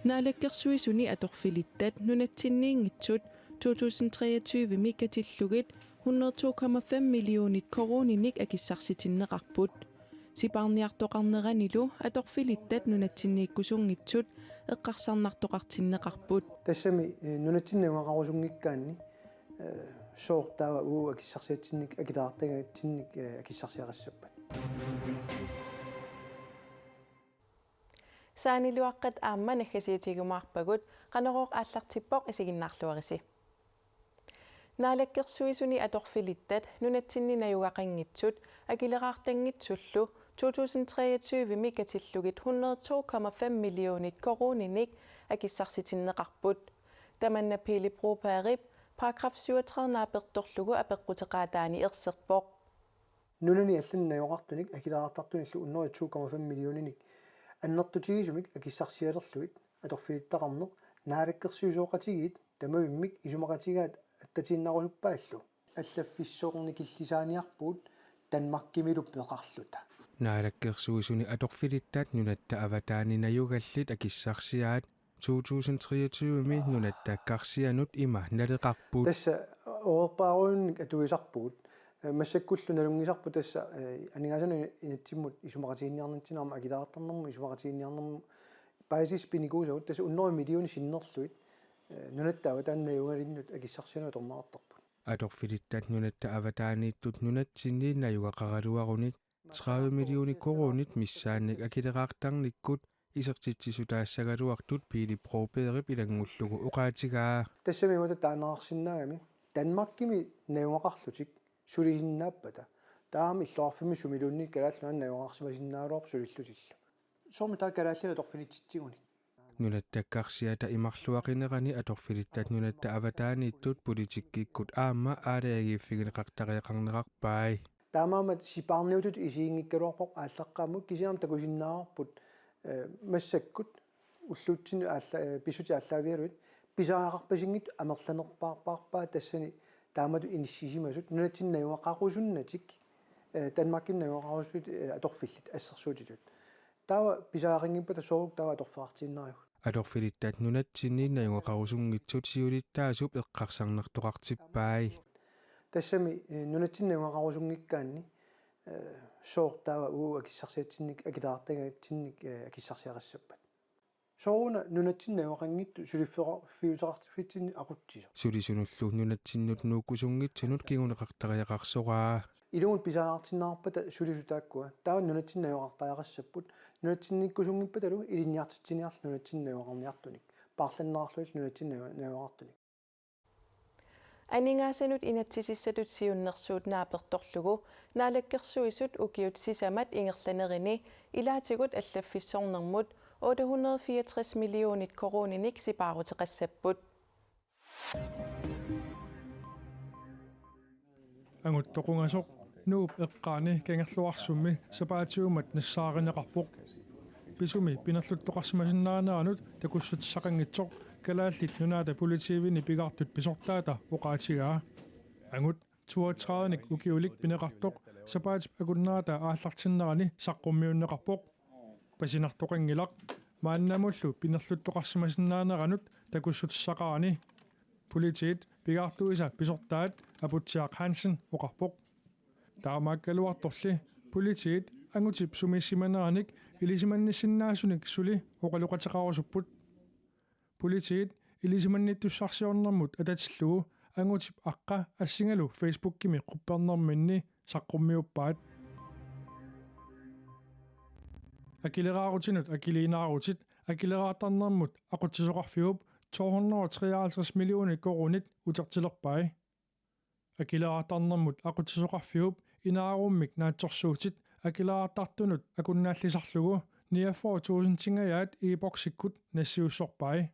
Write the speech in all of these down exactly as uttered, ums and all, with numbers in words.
Naalakkersuisuni atorfilittat nunatsinniinngitsut to tusind treogtyve-mi katillugit hundrede to komma fem millionit koruuninik akissarsitinneqarput. Sipaarniartoqarneranilu atorfilittat nunatsinniikkusunngitsut eqqarsarnartoqartinneqarput. Tassami, eh, nunatsinni najugaqarusunngikkaanni, eh, sooq taava uagut akissarsiatsinnik akileraartagaatsinnik, eh, akissarsiaqassappat. Saaniluaqqat aamma naggasiutigiumaarpagut, Qanorooq aallartippoq, isiginnaarluarisi. Naalakkersuisuni atorfilittat nunatsinni najugaqanngitsut akileraartanngitsullu to tusind treogtyve-mi katillugit hundrede to komma fem millionit koruuninik akissarsitinneqarput. Tamanna Pele Brobergip paragraf syvogtredive naapertorlugu apeqquteqaataani erserpoq. Nunani allani najugaqartunik akileraartartunillu hundrede to komma fem millioninik annertutigisumik akissarsialerlugit atorfilittaqarneq naalakkersuisooqatigiit tamavimmik isumaqatigiit attatiinnarusuppaalluni. Allaffissornikillisaaniarpugut Danmarkimilu peqarluta. Naalakkersuisuni atorfilittat nunatta avataani najugallit akissarsiaat to tusind treogtyve-mi nunatta karsianut ima naleqarput. Tassa oorpaaruunnik atuisarpugut. Eh, massakkullu nalunngisarput tassa, eh, aningaasanut inatsimmut isumaqatiginninniarnitsinni aamma akileraartarnermut isumaqatiginninniarnermut paasissutissat pinikuusagut tassa hundrede millionit sinnerlugit, eh, nunatta avataani najugalinnut akissarsianut atorneqartarput. Atorfilittat nunatta avataaniittut nunatsinni najugaqaraluarunik tredive millionit koruunit missaannik akileraartarnikkut isertitsissutaassagaluartut Pele Brobergip ilanngullugu oqaatigaa. Tassami uagut taaneqarsinnaagami Danmarkimi najugaqarlutik sulisinnaappata. Taama illoqarfimmi sumiluunniit Kalaallit Nunaanni najugaqarsimasinnaagaluarput sulillutillu. Soormi taava kalaallinut atorfilitsitsigunik. Nunatta karsiata imarluaqinerani atorfilittat nunatta avataaniittut politikkikkut aamma aalajangiiffigineqartariaqarnerarpai. Taamaammat sipaarniutitut isiginngikkaluarparput aallaqqaammut kisianni takusinnaavarput, eh, massakkut ullutsinnut aalla-, eh, pissutsit aallaavigalugit pisariaqarpasinngitsut amerlanerpaarpaat tassani taamatut inissisimasut nunatsinni najugaqarusunnatik, eh, Danmarkimi najugaqarusutut, eh, atorfillit assersuutitut. Taava pisariaqanngippata soorlu taava atorfeqartiinnarigut. Atorfilittat nunatsinni najugaqarusunngitsut siulittaasup eqqarsarnartoqartippai. Tassami, eh, nunatsinni najugaqarusunngikkaanni, eh, sooq taava uagut akissarsiatsinnik akileraartagaatsinnik, eh, akissarsiaqassappat. Sooruna nunatsinni najugaqanngitsut suliffeqarfiuteqarfitsinni aqutsisoq. Sulisunullu nunatsinnut nuukkusunngitsunut kinguneqartariaqarsoraa. Ilumut pisariaqartinneqarpata sulisut taakkua. Taava nunatsinni najugaqartariaqassapput. Nunatsinniikkusunngippatalu ilinniartitsiniarluta nunatsinni najugaqarniartunik. Paarlanneqarlutillu nunatsinni naju-, najugaqartunik. Aningaasanut inatsisissatut siunnersuut naapertorlugu Naalakkersuisut ukiut sisamat ingerlanerini ilaatigut allaffissornermut otte hundrede fireogtres millionit koruuninik sipaaruteqassapput. Angut toqungasoq Nuup eqqaani Kangerluarsummi sapaatiummat nassaarineqarpoq. Pisumi pinerluttoqarsimasinnaaneranut takussutissaqanngitsoq Kalaallit Nunaata Politiivini pigaartut pisortaata oqaatigaa. Angut toogtredive-nik ukiulik pineqartoq sapaatip akunnerata aallartinnerani saqqummiunneqarpoq. Pasinartoqanngilaq maannamullu pinerluttoqarsimasinnaaneranut takussutissaqarani. Politiit pigaartuisa pisortaat Aputsiaq Hansen oqarpoq. Taamaakkaluartorli politiit angutip sumiissimaneranik ilisimannissinnaasunik suli oqaloqateqarusupput. Politiit ilisimannittussarsiornermut atatillugu angutip aqqa assingalu Facebookimi quppernerminni saqqummiuppaat. Akileraarutinut akiliinaarutit akileraartarnermut aqutsisoqarfiup to hundrede og treoghalvtreds millioner koruunit utertilerpai. Akileraartarnermut aqutsisoqarfiup inaarummik naatsorsuutit akileraartartunut akunnaallisarlugu niogfyrre tusindingajaat e-boksikkut nassiussorpai.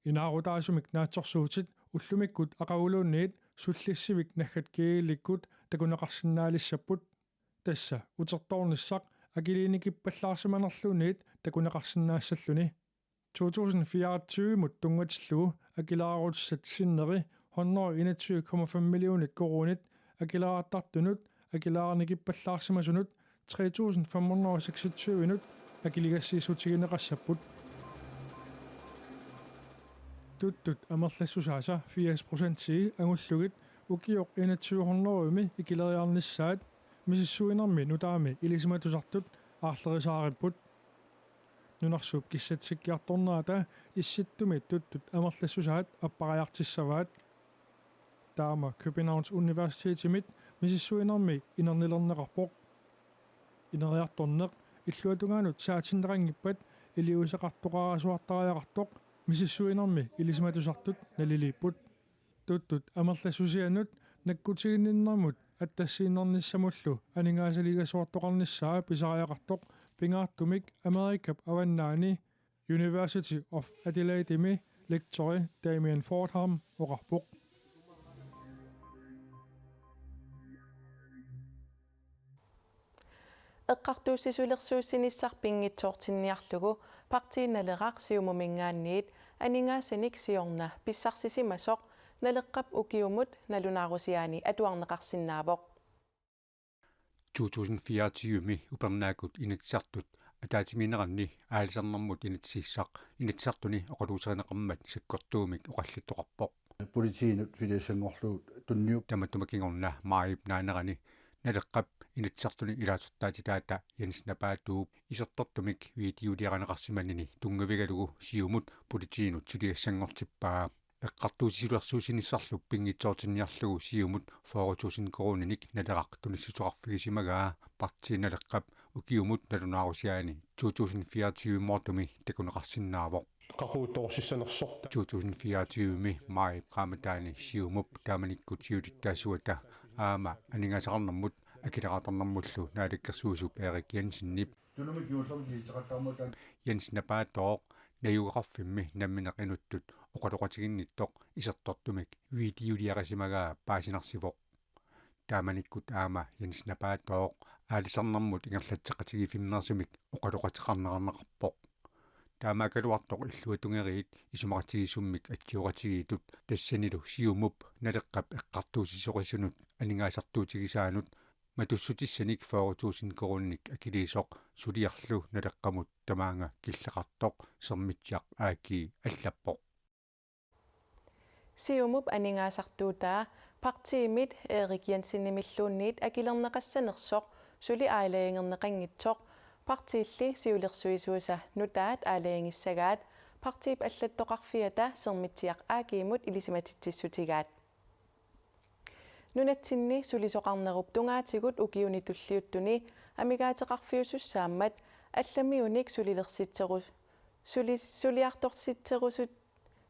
Inaarutaasumik naatsorsuutit ullumikkut aqaguluunniit sullissivik naggat gigilikkut takuneqarsinnaalissapput. Tassa utertoornissaq akiliinikippallaarsimanerluunniit takuneqarsinnaassalluni. To tusind fireogtyve-mut tunngatillugu akileraarutissat sinneri hundrede enogtyve komma fem millionit koruunit akileraartartunut akileraarnikippallaarsimasunut tre tusind fem hundrede og seksogtyve-nut akiligassiissutigineqassapput. Tuttut amerlassusaasa firs procentii angullugit ukioq enogtyve hundredemi ikileriarnissaat misissuinermi nutaami ilisimatusartut aarlerisaaripput. Nunarsuup kissatsikkiartornerata Issittumit tuttut amerlassusaat appariartissavaat. Taama Københavns Universitetimit misissuinermi inernilerneqarpoq. Ineriartorneq illuatungaanut saatinneqanngippat iliuuseqartoqarasuartariaqartoq misissuinermi ilisimatusartut naliliipput. Tuttut amerlassusiannut nakkutiginninnermut attassiinnarnissamullu aningaasaliigasoortoqarnissaa pisariaqartoq pingaartumik Amerikap avannaani University of Adelaidemi lektori Damien Fordham oqarpoq. Eqqartuussisulersuussinissaq pinngitsoortinniarlugu Partii Naleraq Siumuminngaanniit aningaasanik siorna pissarsisimasoq Naleqqap ukiumut nalunaarusiaani atuarneqarsinnaavoq. To tusind fireogtyve-mi upernaakkut Inatsisartut ataatsimiinneranni aalisarnermut inatsisissaq Inatsisartuni oqaluuserineqarmat sakkortuumik oqallittoqarpoq. Politiinut suliassanngorlugu tunniup. Tamatuma kingorna maajip naanerani Naleqqap Inatsisartuni ilaasortaatitaata Jens Napaatuup isertortumik videoliarineqarsimanini tunngavigalugu Siumut politiinut suliassanngortippaa. Eqqartuussisulersuussinissarlu pinngitsoortinniarlugu Siumut fyrre tusind koruuninik Naleraq tunissuteqarfigisimagaa Partii Naleqqap ukiumut nalunaarusiaani to tusind fireogtyve-moortumi takuneqarsinnaavoq. Qaqugu toorsissanersorta. To tusind fireogtyve-mi maajip qaammataani Siumup taamanikkut siulittaasuata aamma aningaasaqarnermut akileraartarnermullu naalakkersuisup Erik Jensenip Jens Napaatooq najugaqarfimmi nammineq inuttut oqaloqatiginnittoq isertortumik videoliarisimagaa paasinarsivoq. Taamanikkut aamma Jens Napaatooq aalisarnermut ingerlatseqatigiiffimmeersumik oqaloqateqarneqarpoq. Taamaakkaluartoq illuatungeriit isumaqatigiissummik atsioqatigiittut tassanilu Siumup Naleqqap eqqartuussisorisunut aningaasartuutigisaanut matussutissanik fyrre tusind koruuninik akiliisoq suliarlu Naleqqamut tamaanga killeqartoq Sermitsiaq A G allappoq. Siumup aningaasartuutaa partiimit Erik Jensenimilluunniit akilerneqassanersoq suli aalajangerneqanngitsoq partiilli siulersuisuisa nutaat aalajangissagaat partiip allattoqarfiata Sermitsiaq A G-mut ilisimatitsissutigaat. Nunatsinni sulisoqarnerup tungaatigut ukiuni tulliuttuni amigaateqarfiusussaammat allamiunik sulilersitserus-, suli-, suliartorsitserusut-,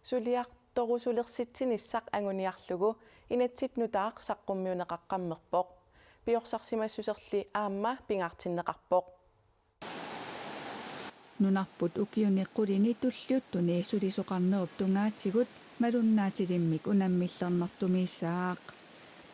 suliartorusulersitsinissaq anguniarlugu inatsit nutaaq saqqummiunneqaqqammerpoq. Piorsarsimassuserli aamma pingaartinneqarpoq. Nunarput ukiuni qulini tulliuttuni sulisoqarnerup tungaatigut malunnaatilimmik unammillernartumiissaaq.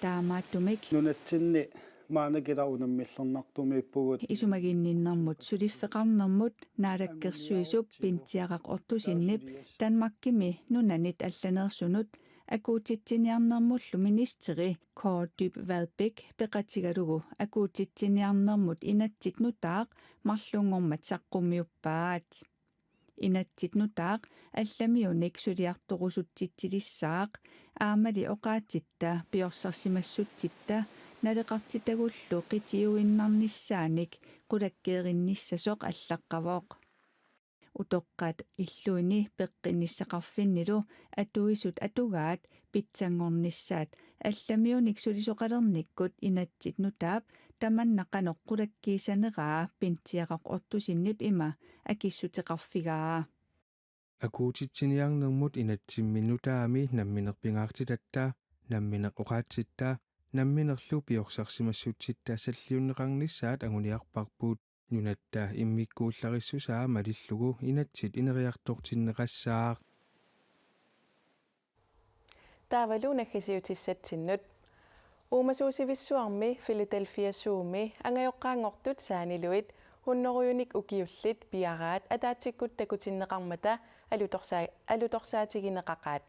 Taamaattumik nunatsinni maannakkut unammillernartumiippugut. Isumaginninnermut suliffeqarnermut naalakkersuisup Pintsiaraq Ottosenip Danmarkimi nunanit allaneersunut akuutitsiniarnermullu ministeri Kaare Dybvad Bek peqatigalugu akuutitsiniarnermut inatsit nutaaq marlunngormat saqqummiuppaat. Inatsit nutaaq allamiunik suliartorusutsitsilissaaq aammali oqaatsitta piorsarsimassutsitta naleqartitagullu qitiuinnarnissaanik qulakkeerinnissasoq allaqqavoq. Utoqqaat illuini peqqinnissaqarfinnilu atuisut atugaat pitsanngornissaat allamiunik sulisoqalernikkut inatsit nutaap tamanna qanoq qulakkiissaneraa Pintsiaraq Ottosenip ima akissuteqarfigaa. Akuutitsiniarnermut inatsimmi nutaami nammineq pingaartitatta, nammineq oqaatsitta, namminerlu piorsarsimassutsitta salliunneqarnissaat anguniarparput. Nunatta immikkuullarissusaa malillugu inatsit ineriartortinneqassaaq. Taavalu naggasiutissatsinnut. Uumasuusivissuarmi Philadelphia Zoo-mi angajoqqaanngortut saaniluit hunnorujunik ukiullit piaraat ataatsikkut takutinneqarmata alutorsaa-, alutorsaatigineqaqaat.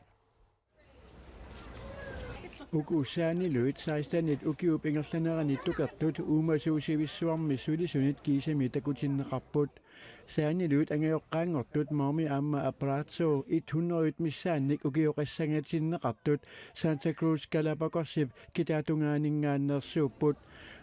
Uku saaniluit sekstenit ukiup ingerlanerani tukertut uumasuusivissuarmi sulisunit kiisami takutinneqarput. Saaniluit angajoqqaanngortut Maami aamma Abrazo et hundrede missaannik ukioqassangatinneqartut Santa Cruz Galapagosip kitaatungaaninngaanneersuupput.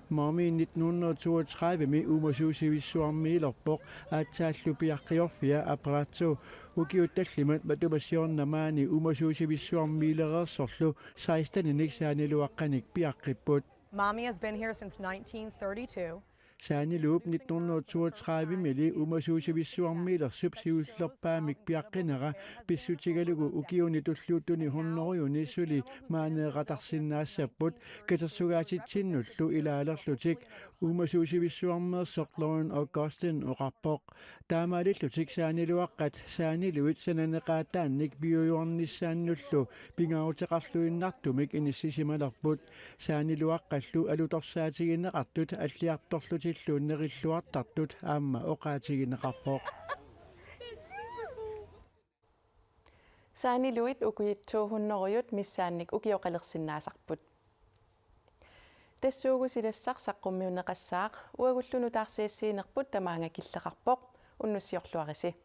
Maami nitten hundrede toogtredivemi uumasuusivissuarmiilerpoq, aatsaallu piaqqiorfia Abrazo ukiut tallimat matuma siorna maani uumasuusivissuarmiilereersorlu seksteninik saaniluaqqanik piaqqipput. Mommy has been here since nineteen thirty-two. Saaniluup nitten hundrede toogtredivemili uumasuusivissuarmiilersup siullerpaamik piaqqinera pissutigalugu ukiuni tulluuttuni hundredeni suli maaneeqatarsinnaassapput katersugaatitsinnullu ilaalerlutik, uumasuusivissuarmeersoq Lauren Augustin oqarpoq. Taamaalillutik saaniluaqqat saaniluit sananeqaataannik piujuarnissaannullu pingaaruteqarluinnartumik inissisimalerput. Saaniluaqqallu alutorsaatigineqartut alliartorlutillu nerilluartartut aamma oqaatigineqarpoq. Saaniluit ukiut to hundrede missaannik ukioqalersinnaasarput. Tassuugu silassaq saqqummiunneqassaaq, uagullu nutaarsiassiinerput tamaanga killeqarpoq, unnussiorluarisi.